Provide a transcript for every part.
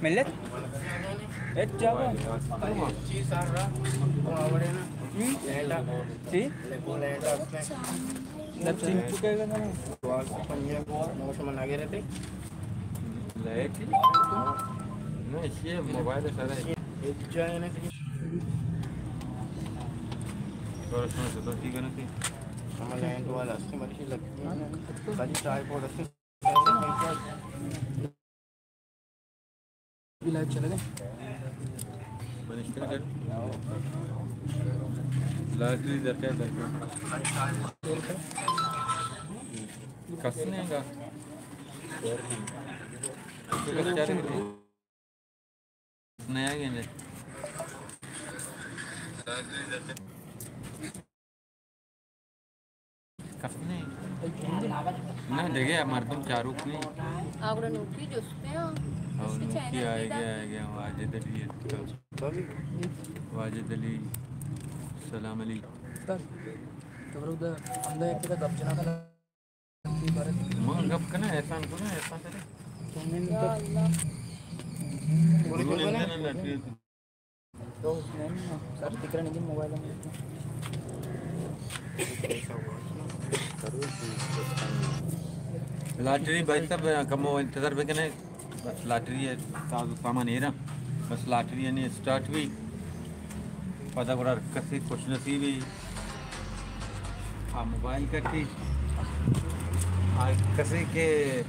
ملت؟ ایک جاگہ؟ چی؟ در چین پکے گا نا؟ لائٹ؟ نہ، اسی موبائل سارا۔ لائٹ چلے گا۔ لائٹ بھی درکار، درکار۔ کس نہیں گا۔ نیا گینے۔ کس نہیں۔ نہ، دیکھے، مردم چاروک نہیں۔ آگڑا نوکی جستے ہیں۔ او، نوکی آئے گیا، آئے گیا، واجد علی۔ واجد علی، سلام علی۔ سر، تو برو دا، ہم دا ایک گپ جنا۔ من گپ کناں، احسان کناں، احسان کناں۔ تو من تو تو حسنین، سر، تکرا نہیں موبائل میں۔ لاٹری بھائی صاحب، کمو انتظار بکنے۔ بس لاٹری ءِ ساز و سامان ایراں۔ بس لاٹری یعنی اسٹارٹ بی۔ پدا گڑا ہر کسی خوش نصیبی آ موبائل کٹی۔ آ کسی کہ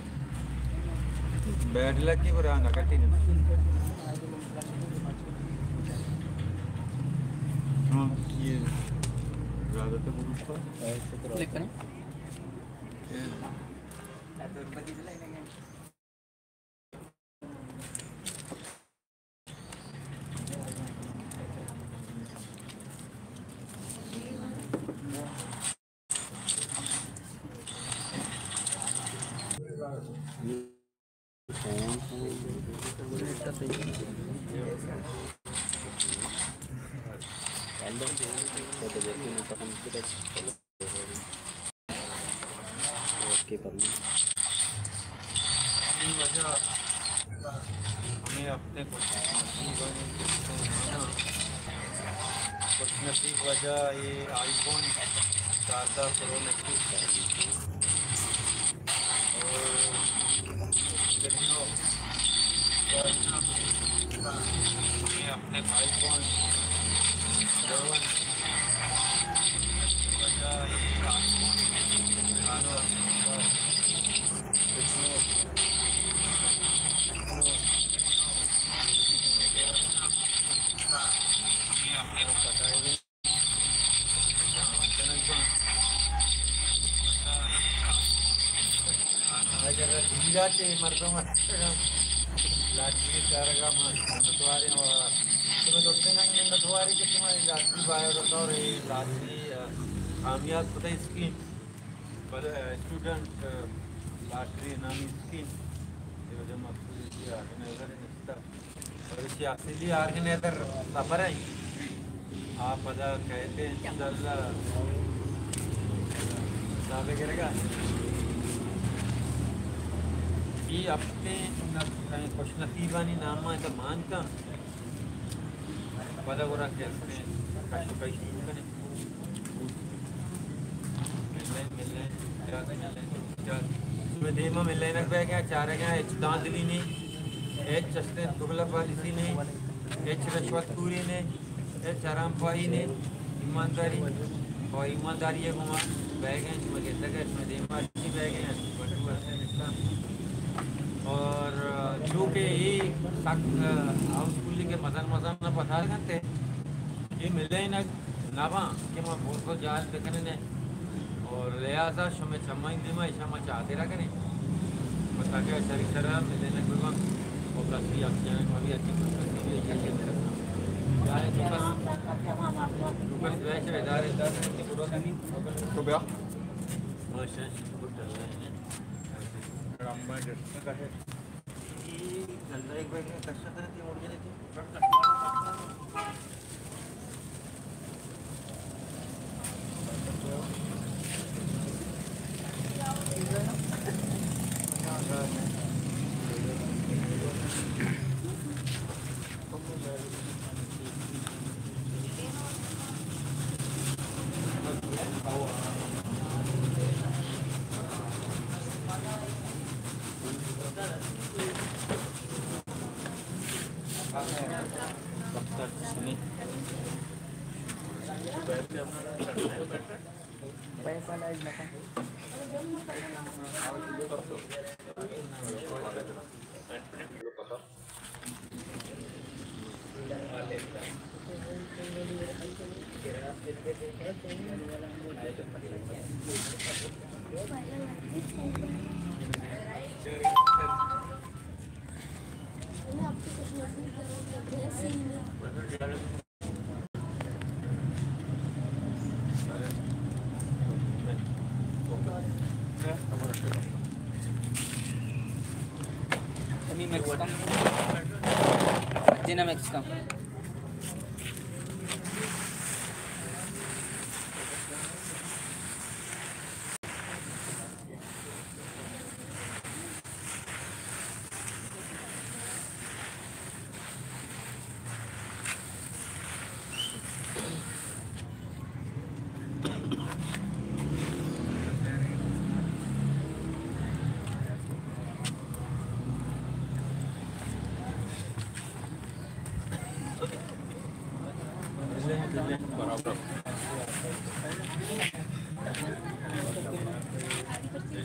بیڈ لکی گڑا نہ کٹی۔ ہاں، یہ زیادہ تر گروپ پر۔ لکھ کریں۔ اوکے، پرمین۔ اسی وجہ ہمیں ہفتے خوش نصیب، خوش نصیب وجہ یہ آئی فون چاردہ پرو میکس اور یہ اپنے بھائی کو اگر دنیا چے مردم لاٹری چارگا ما منتوارے و شما دوستین ہم منتواری کہ شما لاٹری باید اور لاٹری کامیاب کتا اسکیم، بل اسٹوڈنٹ لاٹری نامی اسکیم، یہ وجہ مقصود ہے کہ آگے نظر نشتا۔ اور اسی آسٹریلیا آرگنائزر سفر ہے۔ آپ پدا کہتے ہیں انشاءاللہ حساب گرگا۔ یہ ہفتے خوش نصیبانی نام ہے تو مان کا۔ پدا گورا کہتے ہیں کش کش کریں۔ ملیں، ملیں، ملیں۔ دیما ملینگ بیگ ہیں، چارگ ہیں، ہچ دھاندلی نہیں، ہچ استیں دگلا پالیسی نہیں، ہچ رشوت خوری نہیں، ہچ حرام خواہی نہیں، ایمانداری اور ایمانداری ہے گما بیگ ہیں، شما گندگ ہے، شما دیما اچھی بیگ ہیں، بٹو ہستیں نشتہ۔ اور چونکہ یہ سخت ہاؤس فلی کے مزن مزن نہ پتھر گھنتے، یہ ملینگ نباں کہ ما بوت و جہل بکنیں اور لہذا شمے چمائیں دیما ایشاں ما چاہتے را کنیں۔ پتہ کہ شری سرا ملینگ بباں اور کسی اکسیڈنٹ ما بھی اچھی خوش نصیبی ایشاں کے طرف۔ چاہے تو بس، تو بس ویسے ادارے، ادارے کے برو کنی۔ تو بیا۔ ماشاءاللہ، شکر اللہ ہے۔ رحمہ جس کا ہے۔ یہ جلدہ ایک بیگ ہے، کشا کرے تھے، مڑ گئے تھے۔ کمی مکس کن۔ جناح مکس کن۔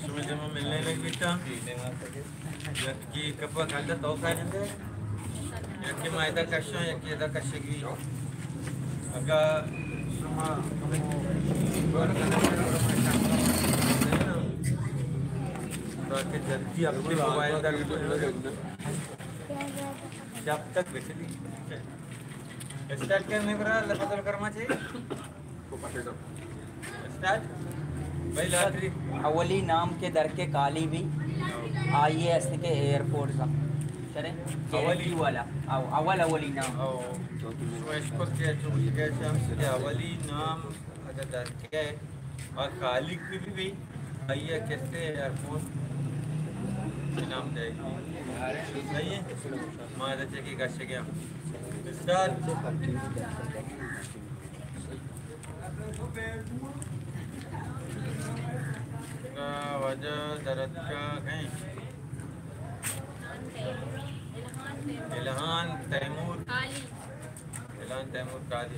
شما جمع ملنے لگ بیتا۔ یکی کپا کھلتا تو کھا جندے، یکی ما ادا کشاں، یکی ادا کشگی۔ اگا شما تاکہ جلدی اپنے موبائل در شب تک بچلی۔ اسٹارٹ کرنے برا، اللہ فضل کرما چاہیے۔ اسٹارٹ۔ بھائی، لاتری۔ اولی نام کہ در کے کالی بی، آئی ءِ است کہ ایئر فورس ءَ۔ چلے؟ اولی۔ چیرٹی والا۔ او-، اول اولی نام۔ او۔ تو اشکر کہ چون کہ شمس کہ اولی نام اگر در کے اور کالی بی بی، آئی ءِ کسے ایئر فورس انعام دے۔ صحیح ہے؟ ما ادا چیک کر سکے۔ اسٹارٹ۔ واجہ درد کا کہیں۔ الہان تیمور۔ الہان تیمور کالی۔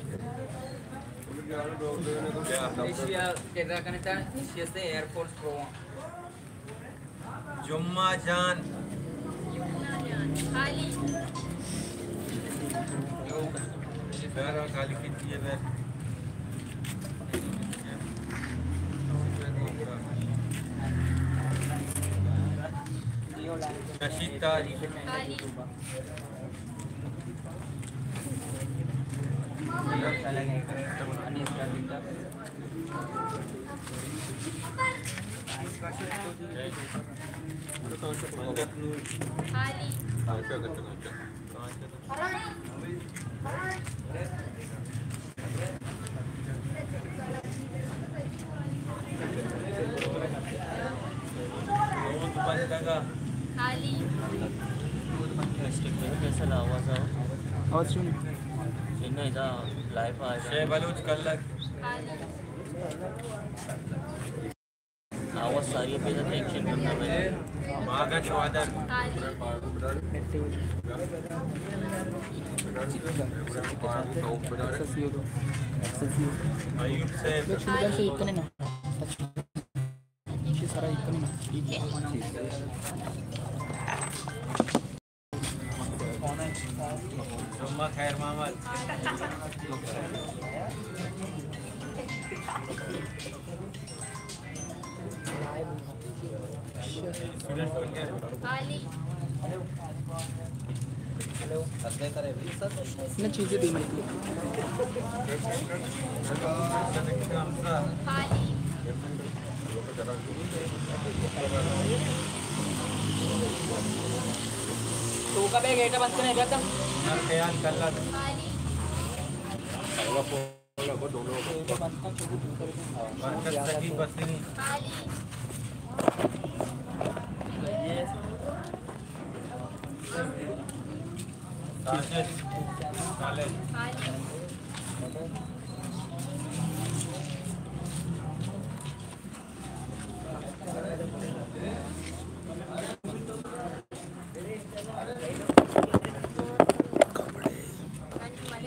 ایشی ءَ کردار کنتا، ایشی ءَ سے ایئر فورس پرو۔ جمعہ جان۔ جمعہ جان۔ خالی۔ خالی کیتی ہے بھائی۔ رشید تاج۔ خالی۔ خالی۔ کیسا آواز ہے؟ آواز سن۔ انہاں ادا لائیو آ شے بلوچ کلک۔ خالی۔ آواز ساری پہ ایکشن کرنا ہے۔ ماگا چوادر۔ ایوب صاحب۔ جمعہ خیر محمد۔ نہ چیزیں دینے کی۔ تو کا بے گیٹ بند کرنے گیا تھا۔ خیال کر لا۔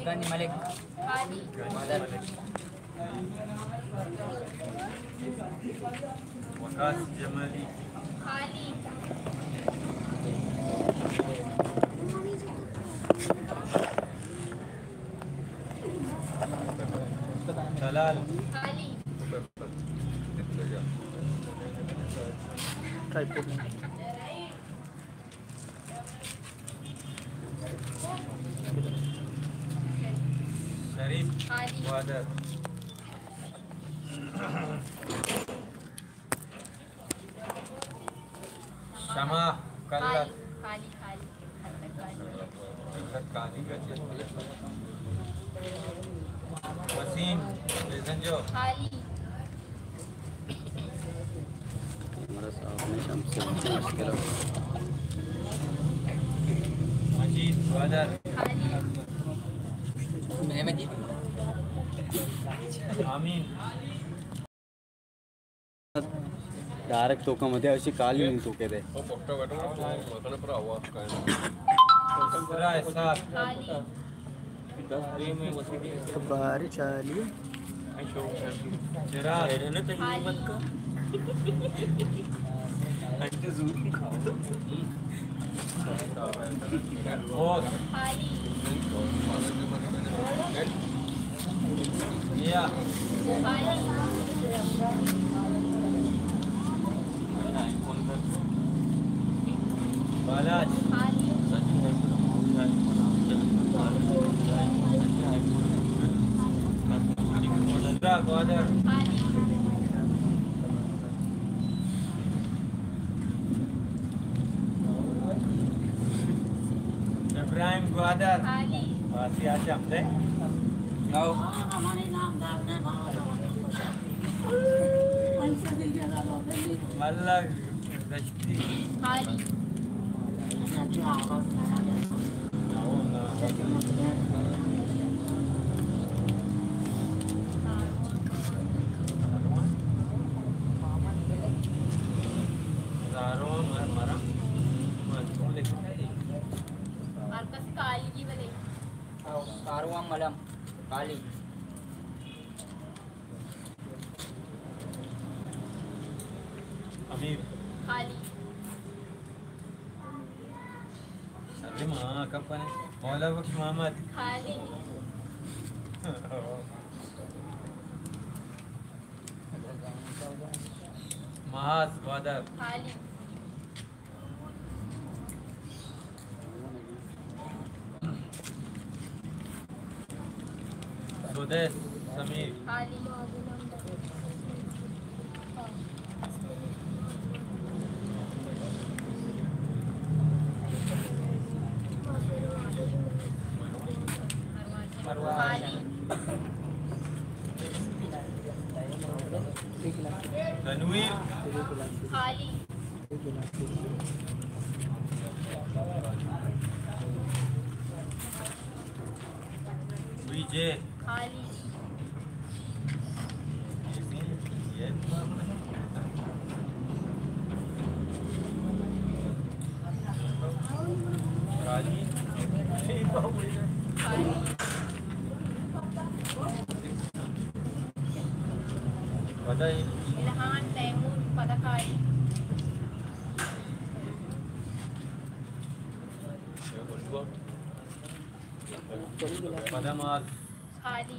گنج ملک۔ خالی۔ وقاص جمالی۔ خالی۔ طلال۔ خالی۔ شریف۔ خالی۔ گوادر۔ شما کلت۔ خالی، خالی، خالی۔ کلت کانی گچ۔ وسیم، بزنجو۔ خالی۔ ہمارا صاحب نے شمس سے مشکل ہے۔ مجید، گوادر۔ خالی۔ محمد۔ آمین۔ ڈائریکٹ تو کم دے، اسی کالی نہیں تو کے دے۔ باری چالی۔ چراغ۔ ابراہیم گوادر۔ خالی۔ واسی آچم دے۔ او۔ ملک رشتی۔ خالی۔ ہر کس کالی بلے۔ کاروان ملم کالی۔ امیر۔ خالی۔ سلیم، ہاں، کپن۔ مولا بخش محمد۔ خالی۔ محاذ گوادر۔ خالی۔ سدیس سمیر۔ خالی۔ خالی۔ تنویر۔ خالی۔ وی جے۔ خالی۔ خالی۔ خالی۔ پدا اے۔ الہان تیمور پدا کائی۔ پدا ماس۔ خالی۔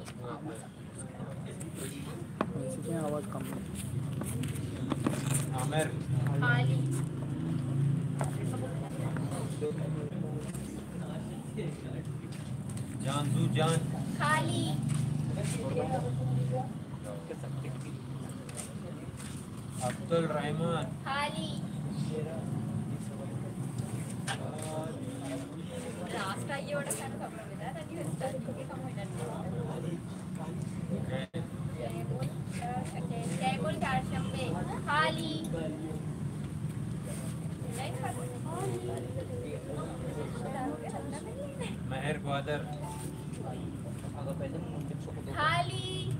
آواز کم ہے۔ عامر۔ خالی۔ جانزو جان۔ خالی۔ عبدالرحمن۔ خالی۔ لاسٹ آئیے وڑا کن خبر بدا، تاکہ اسٹارٹنگ کے کم ہو جاتے۔ کیبل چارشنبے۔ خالی۔ مہر گوادر۔ خالی۔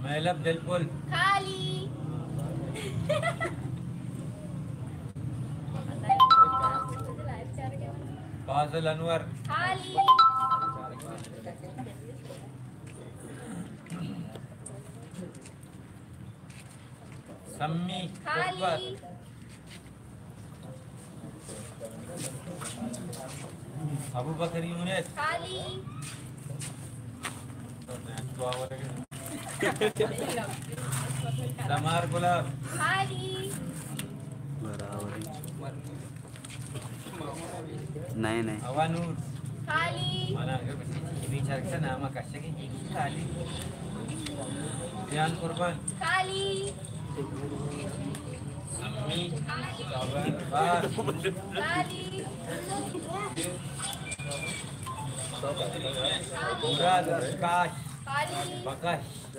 مہلب دلپل۔ خالی۔ فاضل انور۔ خالی۔ سمی خالی۔ قربت۔ ابوبکر یونس۔ خالی۔ سمار گلاب۔ خالی۔ برابر۔ نئے، نئے۔ ہوا نور۔ خالی۔ مانا اگر بچے چیزی بیچار کتا نام کشتے کہ یہ خالی۔ جان قربان۔ خالی۔ سمی۔ خالی۔ خالی۔ مراد کاش۔ خالی۔ بکش۔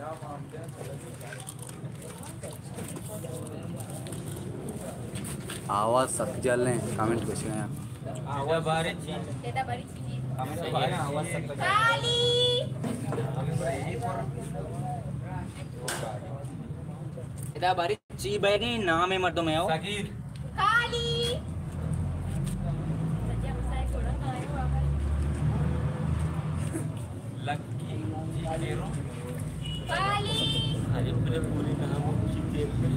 آواز سک جل ہیں، کمنٹ کچھ نہیں۔ آواز بارے چی؟ ادا باری چی؟ کمنٹ بارے آواز سک جل۔ خالی۔ ادا باری چی بگے نام مردم ہے؟ صغیر۔ خالی۔ لکی جی کیرو۔ خالی۔ ارے اپنے پوری نام کی تیر پہ۔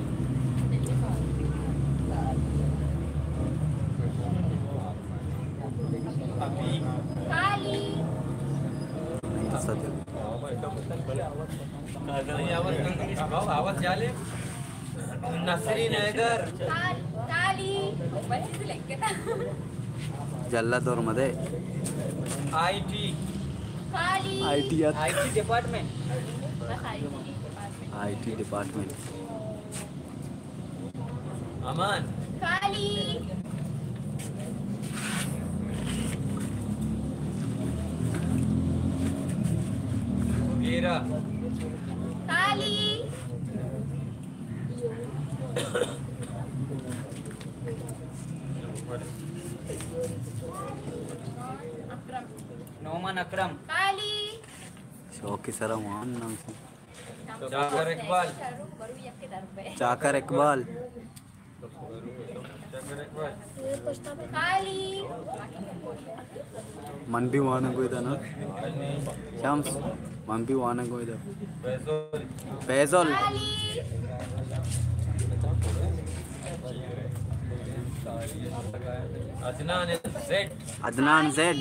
خالی۔ آواز جالے۔ نسرین حیدر۔ خالی۔ جلد اور مدے۔ I T. خالی۔ آئی ٹی ات۔ I T department. بس I T department. I T department. Aman. خالی۔ مغیرہ۔ خالی۔ نعمان اکرم۔ خالی۔ شوق سرا مان نام سے۔ چاکر اقبال۔ چاکر اقبال۔ من بھی وانگ گویدا نا۔ شمس، من بھی وانگ گویدا۔ فیضل۔ عدنان زیڈ۔ عدنان زیڈ۔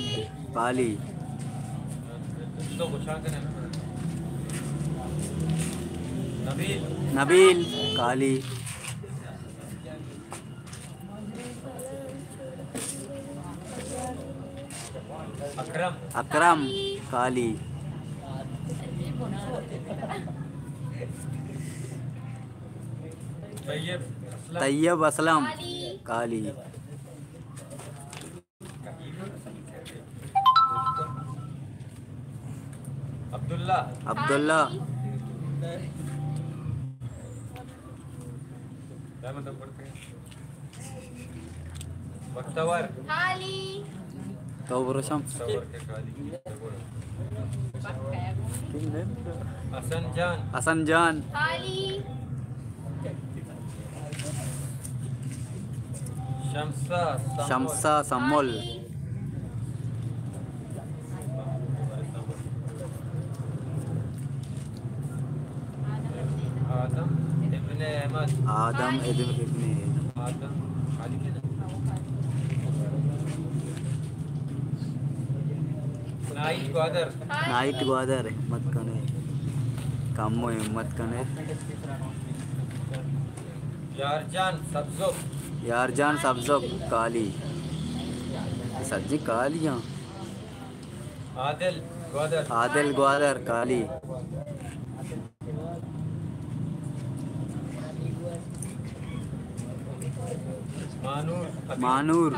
خالی۔ نبیل۔ نبیل۔ خالی۔ اکرم۔ اکرم۔ خالی۔ طیب اسلم۔ طیب اسلم۔ خالی۔ عبداللہ۔ عبداللہ۔ بختور۔ خالی۔ تو برو شمس۔ حسن جان۔ حسن جان۔ خالی۔ شمسا سمول۔ شمسا سمول۔ آدم ابن احمد۔ آدم ابن، ابن احمد۔ آدم۔ نائٹ گوادر۔ نائٹ گوادر، ہمت کنے۔ کمو ہمت کنے۔ یارجان سبزک۔ یارجان سبزک، خالی۔ سجی خالی ہاں۔ عادل گوادر۔ عادل گوادر، خالی۔ مانور۔ مانور۔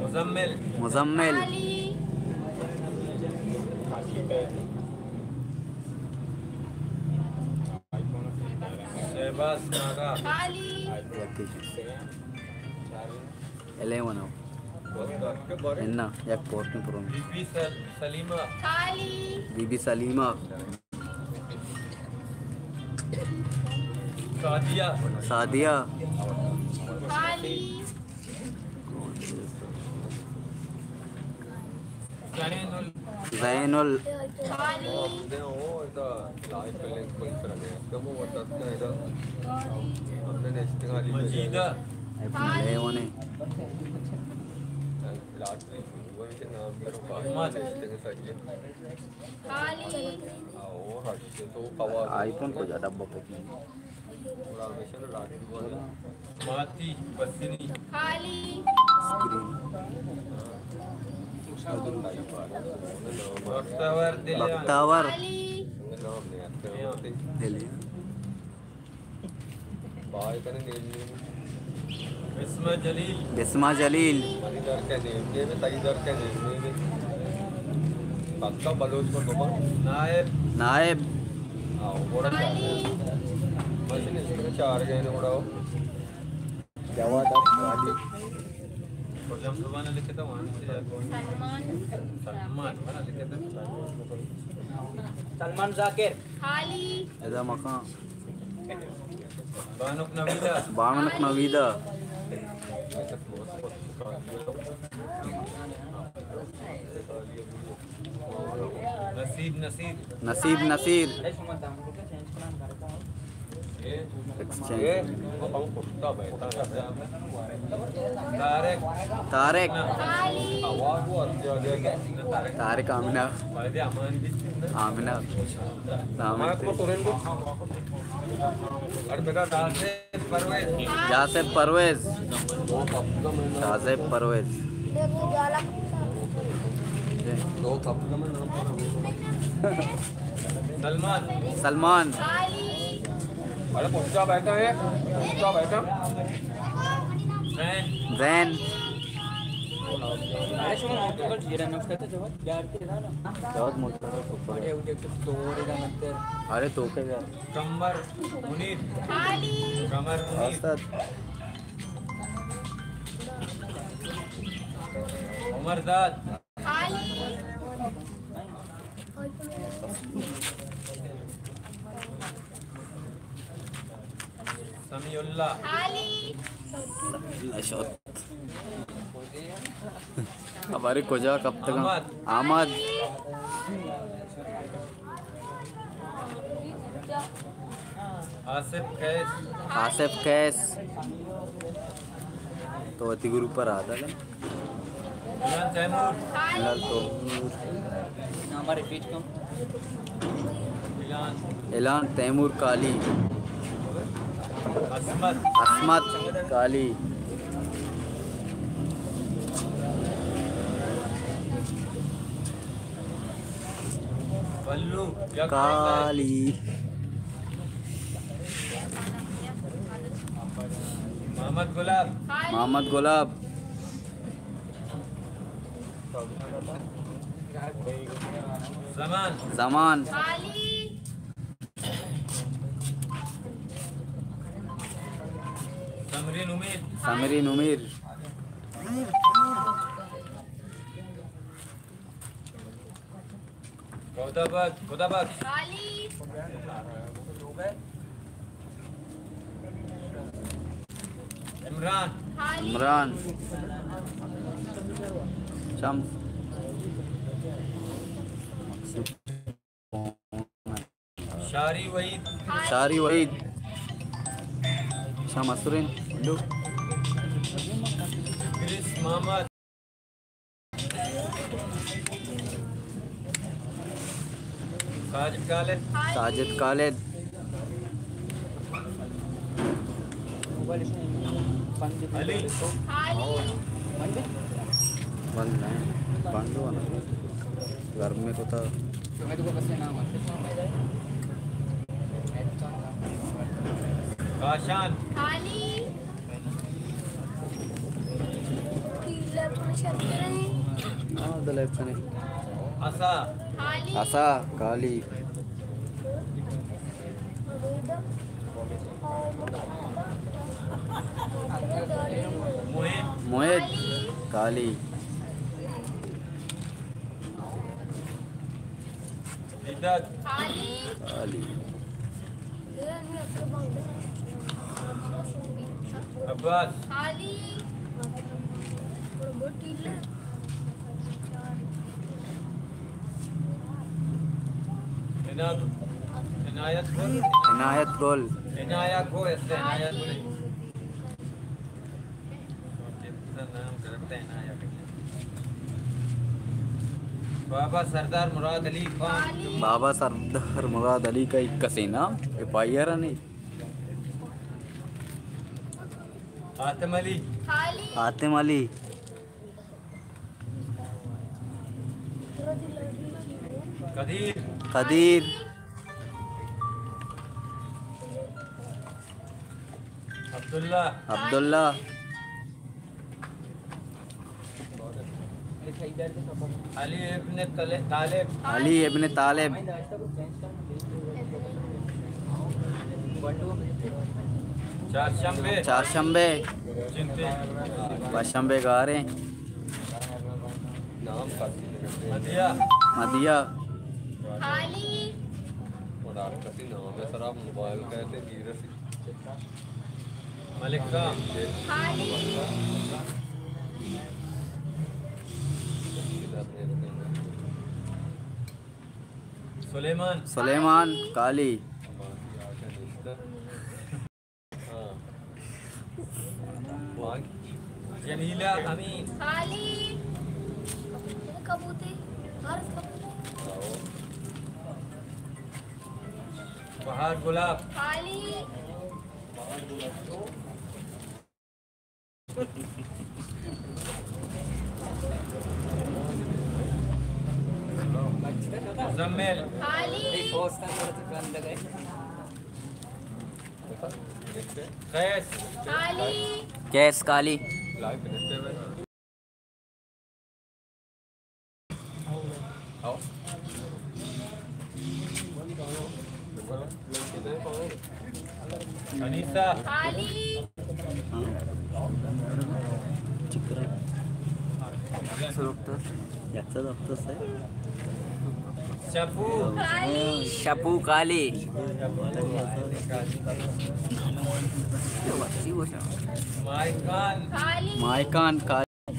مزمل۔ مزمل۔ شہباز کاغا۔ خالی۔ الیون ہو۔ انا یک پورٹن پرون۔ بی بی سل-، سلیمہ۔ خالی۔ بی بی سلیمہ۔ سعدیہ۔ سعدیہ۔ خالی۔ زین ال۔ زین ال۔ خالی۔ مجیدہ۔ خالی۔ آئی فون کجا؟ ڈبہ پکنی۔ ماتی بسنی۔ خالی۔ اسکرین۔ بختاور۔ بختاور۔ خالی۔ دلیان۔ بسمہ جلیل۔ بسمہ جلیل۔ نائب۔ نائب۔ جواد۔ سلمان ذاکر۔ خالی۔ ادا مکان۔ بانک نویدہ۔ بانک نویدہ۔ نصیب نصیر۔ نصیب نصیر۔ ایکسچینج۔ طارق۔ طارق۔ طارق آمنہ۔ آمنہ۔ آمنہ۔ جاسد پرویز۔ جاسد پرویز۔ سلمان۔ سلمان۔ زین۔ زین۔ جواد ملتان۔ ارے تو کیا؟ قمر منیر۔ قمر منیر۔ استاد۔ عمر داد۔ سمیع اللہ۔ ہمارے کجا کپتگاں؟ احمد۔ احمد۔ آصف قیس۔ آصف قیس۔ تو وتی گروپ پر آتا ہے۔ بلال تیمور۔ بلال تیمور۔ اعلان تیمور کالی۔ عصمت۔ عصمت کالی۔ بلو۔ کالی۔ محمد گلاب۔ محمد گلاب۔ زمان۔ زمان۔ سمرین امیر۔ سمرین امیر۔ خدا بخش، خدا بخش۔ عمران۔ عمران۔ شمس۔ شاری وحید۔ شاری وحید۔ شمس سرین۔ ادریس محمد۔ ساجد خالد۔ ساجد خالد۔ علی۔ بند نہیں، بند ہوا نا۔ گرم میں کتا۔ کاشان۔ ہاں، دل ہے کنے۔ اسا۔ اسا کالی۔ موہد۔ موہد کالی۔ کالی۔ عباس۔ خالی۔ عنایت، عنایت گل۔ عنایت گل۔ عنایت گل، ایسے عنایت گل۔ بابا سردار مراد علی خان۔ بابا سردار مراد علی کا ایک کسے نام، اے پائیرا نہیں۔ حاتم علی۔ حاتم علی۔ قدیر۔ قدیر۔ عبداللہ۔ عبداللہ۔ علی ابن طل-، طالب۔ علی ابن طالب۔ چارشنبے۔ چارشنبے۔ چنتے۔ پشنبے گاریں۔ مدیہ۔ مدیہ۔ خالی۔ ملک خان۔ خالی۔ سلیمان۔ سلیمان۔ خالی۔ جمیلہ امین۔ خالی۔ کبوتے۔ ہر کبوتے۔ بہار گلاب۔ خالی۔ مزمل۔ خالی۔ قیس۔ خالی۔ قیس خالی۔ انیسہ۔ خالی۔ شپو۔ خالی۔ شپو خالی۔ ماہکان۔ خالی۔ ماہکان خالی۔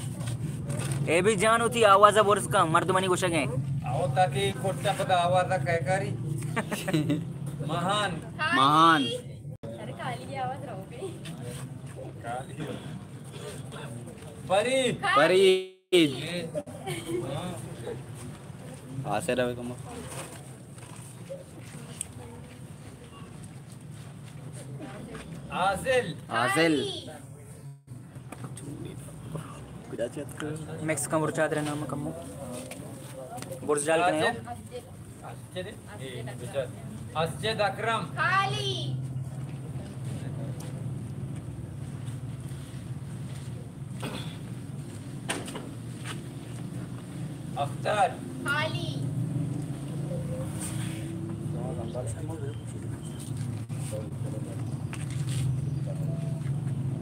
اے بھی جان ہوتی آواز برز کا مردمانی گوشگ ہیں۔ آؤ تاکہ کٹا پدا آواز کہہ کاری۔ مہان۔ مہان۔ ارے خالی کی آواز رہو گئی۔ پری۔ پری۔ آسے روے کم۔ عازل۔ عازل۔ مکس کن برز چادر نام کمو۔ برز جال کنے۔ اسجد اکرم۔ خالی۔ اختر۔ خالی۔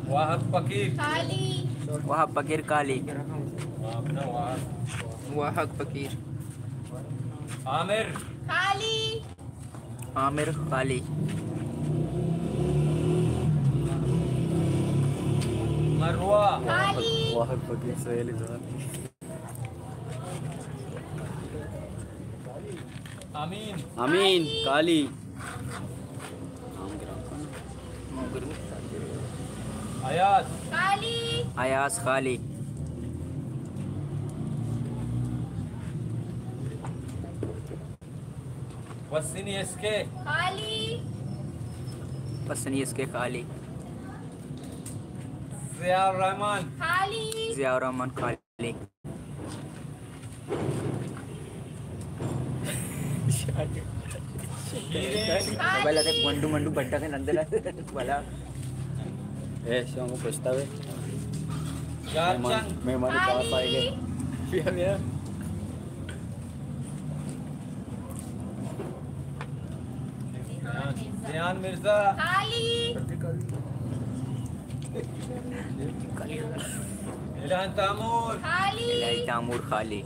واہگ فقیر۔ خالی۔ واہگ فقیر خالی۔ واہگ فقیر۔ عامر۔ خالی۔ عامر خالی۔ مروہ۔ خالی۔ واہگ فقیر سہیل زمان۔ امین۔ امین خالی۔ ایاز۔ خالی۔ ایاز خالی۔ پسنی ایس کے۔ خالی۔ پسنی ایس کے خالی۔ ضیاء الرحمن۔ خالی۔ ضیاء الرحمن خالی۔ شیرین۔ موبائل ءَ گونڈو منڈو بڈا کے نندے نا۔ بلا۔ اے، شما کو پوچھتا ہے۔ یار مہمان، چند۔ مہمان خالی۔ پاس آئے گئے۔ بیا، بیا۔ ریحان مرزا۔ خالی۔ الہی تامور۔ خالی۔ الہی تامور خالی۔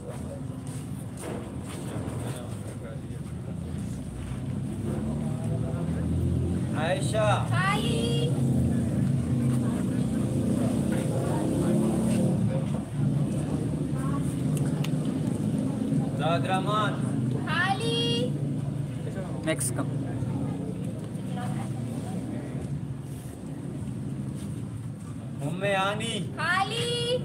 عائشہ۔ خالی۔ دادرمان۔ خالی۔ نیکسٹ کم۔ ام ہانی۔ خالی۔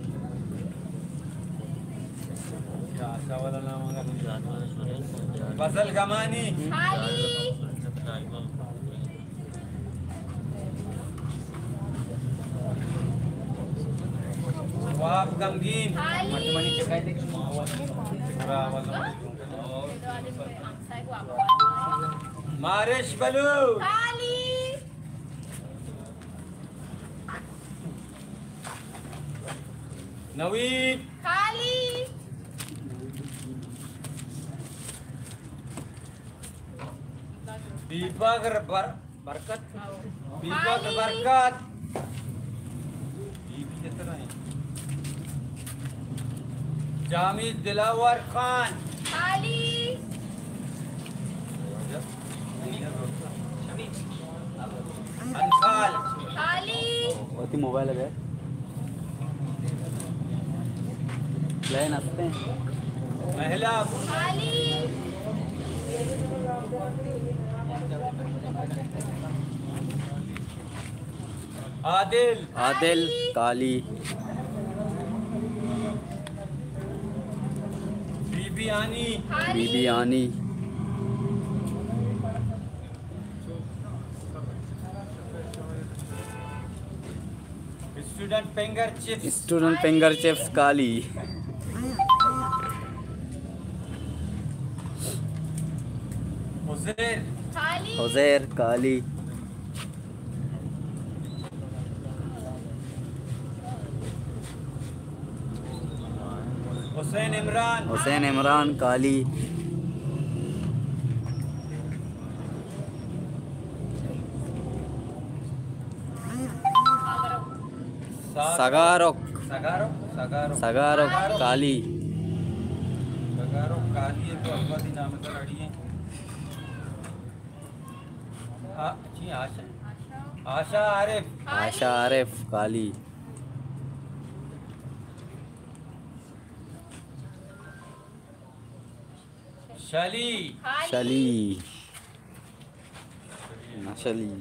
فضل گمانی۔ خالی۔ وہاب غمگین۔ خالی۔ مارش بلوچ۔ خالی۔ نوید۔ خالی۔ دیپک بر-، برکت۔ دیپک خالی۔ برکت۔ جامی دلاور خان۔ خالی۔ انفال۔ خالی۔ وتی موبائل ہے۔ لائن ہستے ہیں۔ مہلا۔ خالی۔ عادل۔ عادل۔ خالی۔ خالی۔ بی بی ہانی۔ خالی۔ بی بی ہانی۔ Student finger chips. Student finger chips خالی۔ عزیر۔ خالی۔ عزیر خالی۔ حسین عمران۔ حسین عمران خالی۔ سگارک۔ سگارک۔ سگارک۔ سگارک خالی۔ سگارک خالی ہے تو ابا دی نام پر اڑی ہے۔ آ، جی، آشا۔ آشا عارف۔ آشا عارف خالی۔ شلی۔ شلی۔ نہ شلی۔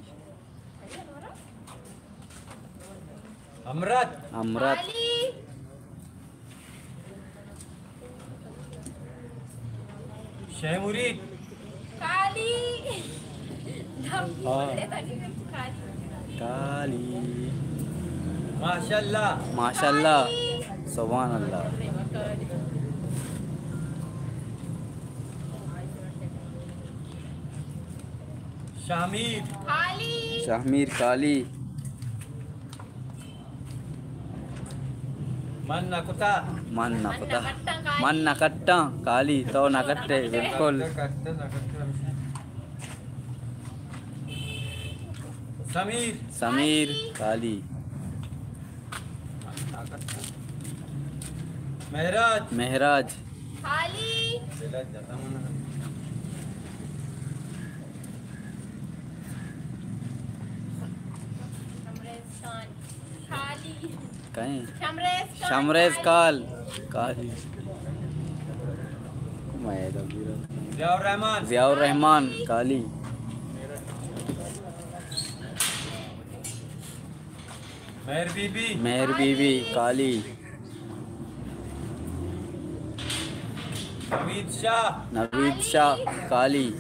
امرت۔ امرت۔ خالی۔ شے مرید۔ خالی۔ ہاں۔ خالی۔ ماشاءاللہ۔ ماشاءاللہ۔ خالی۔ سبحان اللہ۔ شہمیر۔ خالی۔ شہمیر خالی۔ من نہ کتا۔ من نہ کتا۔ من نہ کٹاں خالی۔ تو نہ کٹے، بالکل۔ سمیر۔ سمیر خالی۔ مہراج۔ مہراج۔ خالی۔ خالی۔ کہیں؟ شمریز خان۔ شمریز خان۔ خالی۔ ضیاء الرحمان۔ ضیاء الرحمان خالی۔ مہر بی بی۔ مہر بی بی خالی۔ نوید شاہ۔ نوید شاہ خالی۔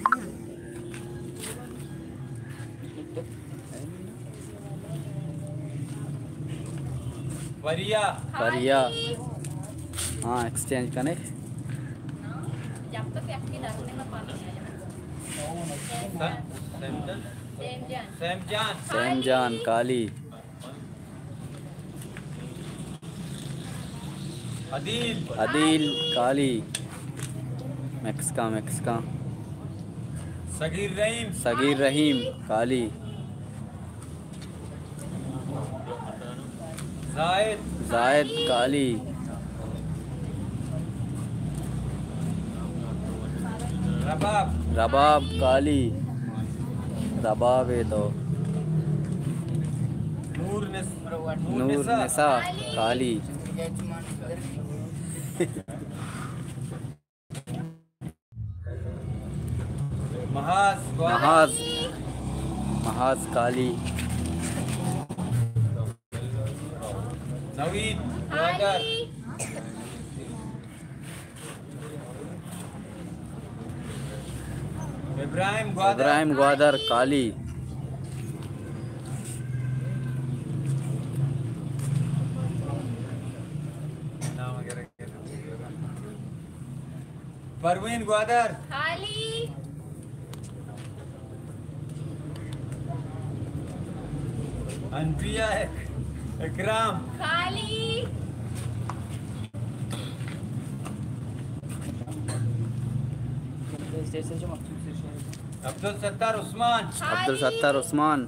پریا۔ پریا۔ ہاں، ایکسچینج کنے۔ سیم جان۔ سیم جان خالی۔ عدیل۔ عدیل خالی۔ مکس کا، مکس کا۔ صغیر رحیم۔ صغیر رحیم خالی۔ زاہد۔ زاہد خالی۔ رباب۔ رباب خالی۔ رباب ہے تو۔ نور نسا کالی۔ محاذ گوادر۔ محاذ، محاذ کالی۔ نوید گوادر۔ ابراہیم گوادر۔ ابراہیم گوادر کالی۔ پروین گوادر۔ خالی۔ انبیاء اکرام۔ خالی۔ عبدالستار عثمان۔ خالی۔ عبدالستار عثمان۔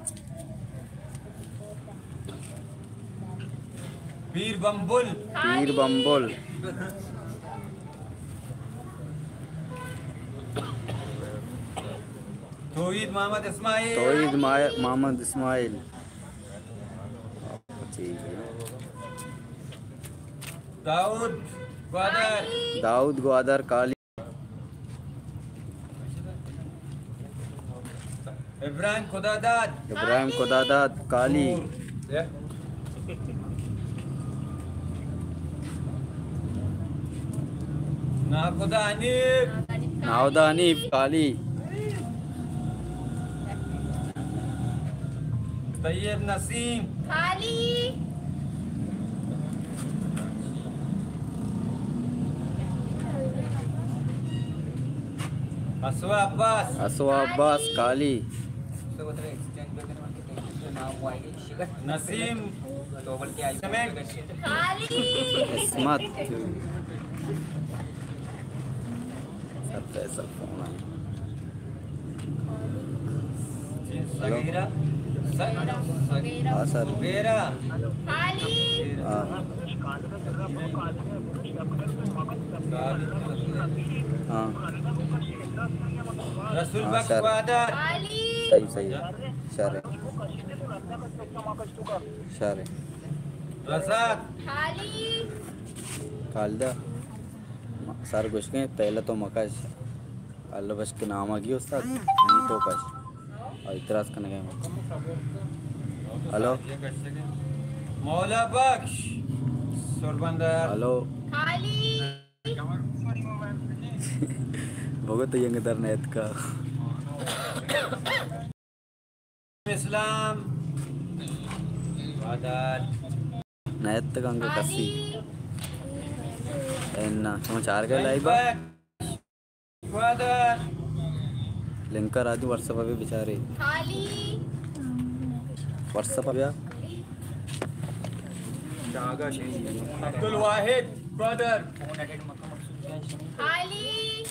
پیر بمبل۔ پیر بمبل۔ توحید محمد اسماعیل۔ توحید ما-، محمد اسماعیل۔ ٹھیک ہے۔ داؤد گوادر۔ داؤد گوادر کالی۔ ابراہیم خداداد۔ ابراہیم خداداد کالی۔ ناخدا حنیف۔ ناخدا حنیف کالی۔ طیب نسیم۔ خالی۔ اسوا عباس۔ اسوا عباس کالی۔ نسیم۔ خالی۔ عصمت۔ سر فیصل فون آئی۔ ہلو۔ ہاں سر۔ ہاں۔ ہاں۔ ہاں سر۔ صحیح، صحیح۔ شر۔ شر۔ کالدہ۔ سر گوشگیں، پہلے تو مکش۔ اللہ بشک نام آگی استاد، نی تو کش۔ اور اعتراض کرنے گئے۔ ہلو۔ مولا بخش۔ سربندہ۔ ہلو۔ خالی۔ بگو تو ینگ در نیت کا۔ اسلام۔ گوادر۔ نیت کنگ کسی۔ خالی۔ انا، شما چار گئے لائیو؟ گوادر۔ لنک راجو واٹس ایپ پہ بچارے۔ خالی۔ واٹس ایپ پہ بیا۔ عبدالواحد گوادر۔ خالی۔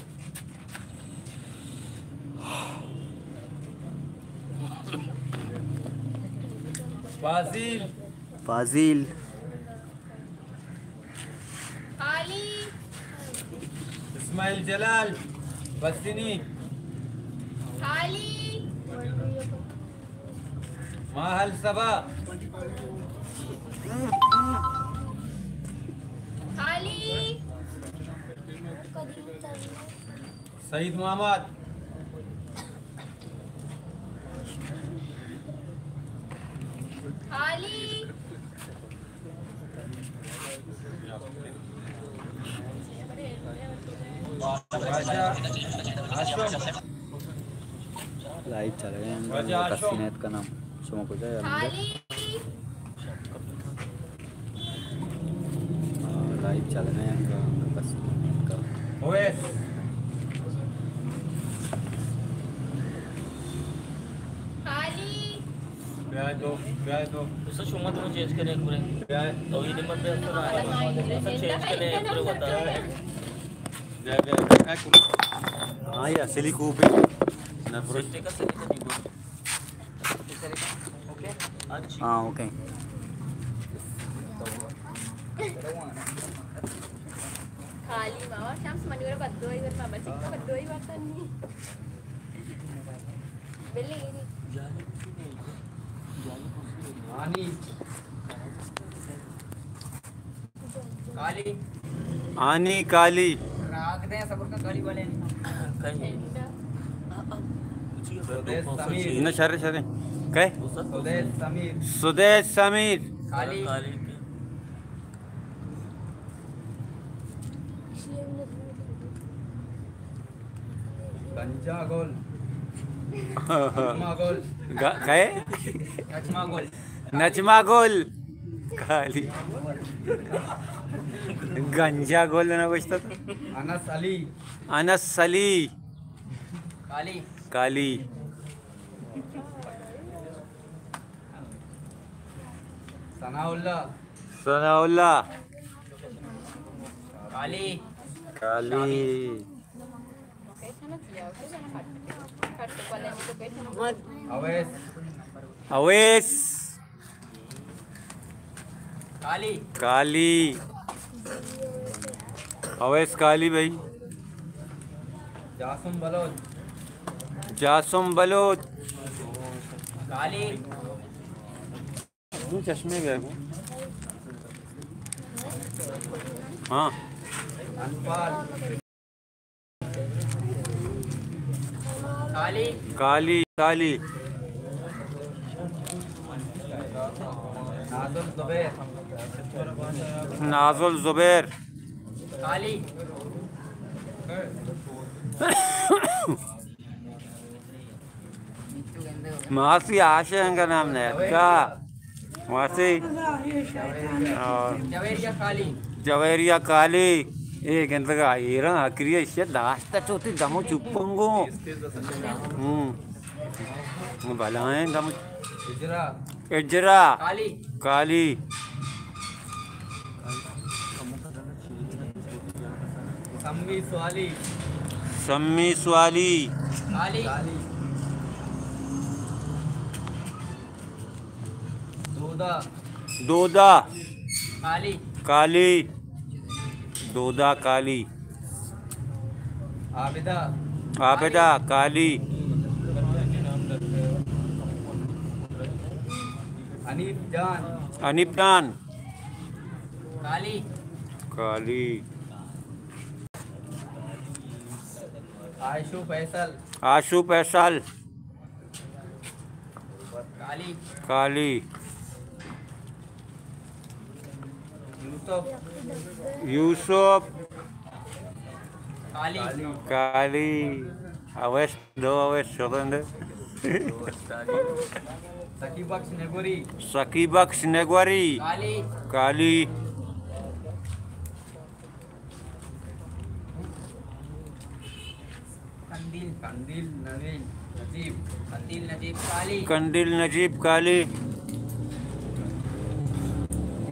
فاضل۔ فاضل۔ خالی۔ اسماعیل جلال بستینی۔ خالی۔ ماہل صبا۔ خالی۔ سعید محمد۔ خالی۔ لائیو چل رہے ہیں، کسی نیت کا نام۔ شما کجا ہے؟ خالی۔ ہاں، لائیو چل رہے ہیں، بس۔ اویس۔ خالی۔ بیائے تو، بیائے تو۔ استاد، شما تو چینج کریں ایک بار۔ بیائے۔ تو یہ نمبر پہ استاد آئے۔ استاد، چینج کریں ایک بار بتا۔ بیائے، بیائے، بیائے۔ ہاں، یہ اصلی کوپ ہے۔ نفرت۔ ہاں، اوکے۔ خالی ماما، شمس منی ورا بددعائی ور، ماما چکا بددعائی ورتا نی۔ بلے ایری۔ آنی۔ کالی۔ آنی کالی۔ راگ دیں صبر کا کالی والے۔ کہیں۔ سدیش سمیر۔ نہ، شرے، شرے۔ کئے؟ سدیش سمیر۔ سدیش سمیر۔ کالی۔ کالی۔ گنجا گل۔ نچما گل۔ گ-، کئے؟ نچما گل۔ نچما گل۔ کالی۔ گنجا گل نہ گوشتہ تو۔ انس علی۔ انس علی۔ کالی۔ کالی۔ ثناء اللہ۔ ثناء اللہ۔ کالی۔ کالی۔ اویس۔ اویس۔ کالی۔ کالی۔ اویس کالی بھائی۔ جاسم بلوچ۔ جاسم بلوچ۔ کالی۔ دو چشمے بیا۔ ہاں۔ انفال۔ کالی۔ کالی، کالی۔ نازل زبیر۔ نازل زبیر۔ کالی۔ ماسی آشے انگا نام نے کا؟ ماسی۔ اور جویریہ کالی۔ جویریہ کالی۔ اے گندگا ایران اکری شے داشتا چوتی دمو چپنگو۔ ہم۔ بلائیں دمو۔ اجرا۔ اجرا۔ کالی۔ کالی۔ سمی سوالی۔ سمی سوالی۔ کالی۔ دودا۔ دودا۔ کالی۔ کالی۔ دودا کالی۔ عابدہ۔ عابدہ کالی۔ حنیف جان۔ حنیف جان۔ کالی۔ کالی۔ عائشو فیصل۔ عائشو فیصل۔ کالی۔ کالی۔ یوسف۔ یوسف۔ کالی۔ کالی۔ اویس دو، اویس شغل دے۔ سخی بخش نگوری۔ سخی بخش نگوری۔ کالی۔ کالی۔ قندیل۔ قندیل نوین نجیب۔ قندیل نجیب کالی۔ قندیل نجیب کالی۔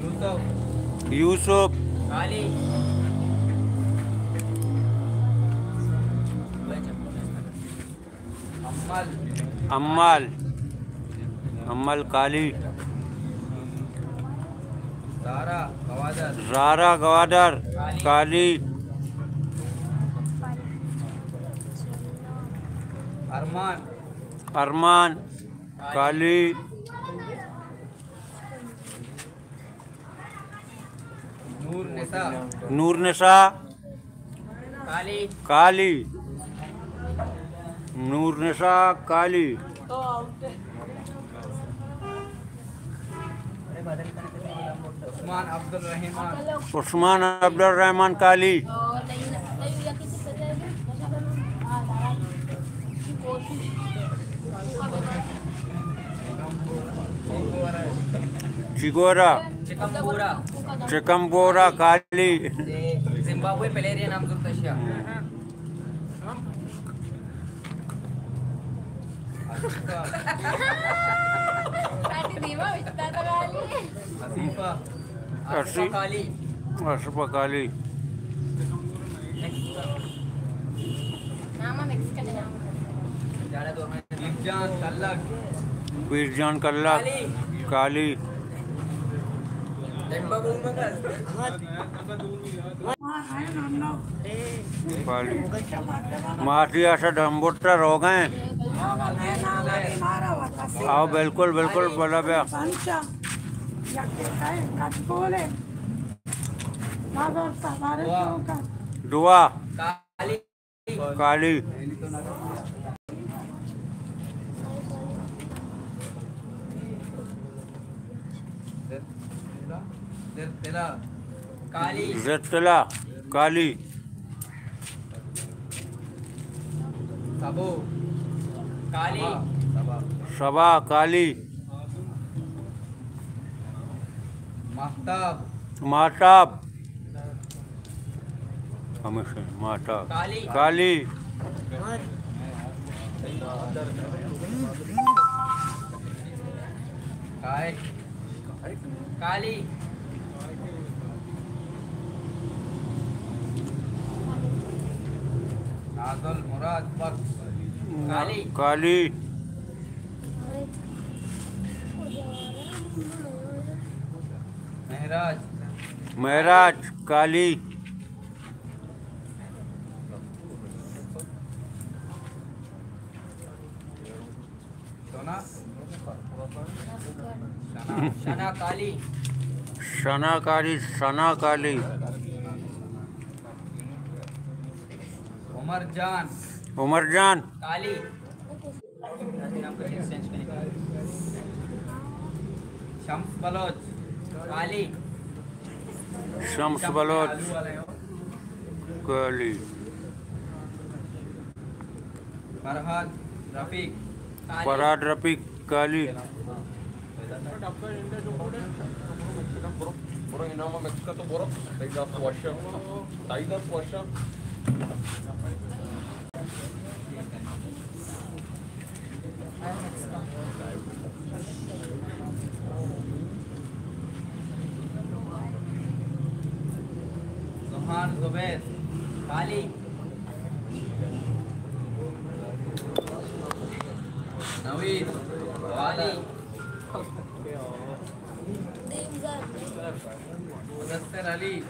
یوسف۔ یوسف۔ کالی۔ امل۔ امل۔ امل کالی۔ زارا گوادر۔ زارا گوادر کالی۔ ارمان۔ ارمان کالی۔ نور نسا۔ نور نسا۔ کالی۔ کالی۔ نور نسا کالی۔ عثمان عبدالرحمان۔ عثمان عبدالرحمان کالی۔ چگورا۔ چکمبورا۔ چکمبورا کالی۔ زمبابوے پلیئر نام زرتشیا۔ آصفہ۔ آصفہ کالی۔ آصفہ کالی۔ پیر جان کلک۔ پیر جان کلک۔ کالی۔ کالی۔ کالی۔ ماسی آسا ڈمبوٹا روگیں۔ آؤ، بالکل، بالکل، بلا بیا۔ پنچا، یکے کئے، کٹ بولے۔ بازار تا بارے دعا۔ چون کن۔ دعا۔ کالی۔ کالی۔ زرتلا۔ کالی۔ زرتلا۔ کالی۔ سبو۔ کالی۔ سبا۔ کالی۔ ماہتاب۔ ماہتاب۔ ہمیش اِنت، ماہتاب۔ کالی۔ کالی۔ کالی۔ کالی۔ نازل مراد بخش۔ کالی۔ کالی۔ مہراج۔ مہراج۔ کالی۔ شنا۔ شنا۔ شنا کالی۔ شنا کالی، شنا کالی۔ عمر جان۔ عمر جان۔ کالی۔ شمس بلوچ۔ کالی۔ شمس بلوچ۔ کالی۔ فرہاد رفیق۔ کالی۔ فرہاد رفیق۔ کالی۔ برو، اینا ما مکس کن تو برو۔ تئی دست وش۔ تئی دست وش۔ زمان زبیر۔ کالی۔ نوید۔ کالی۔ مدثر علی۔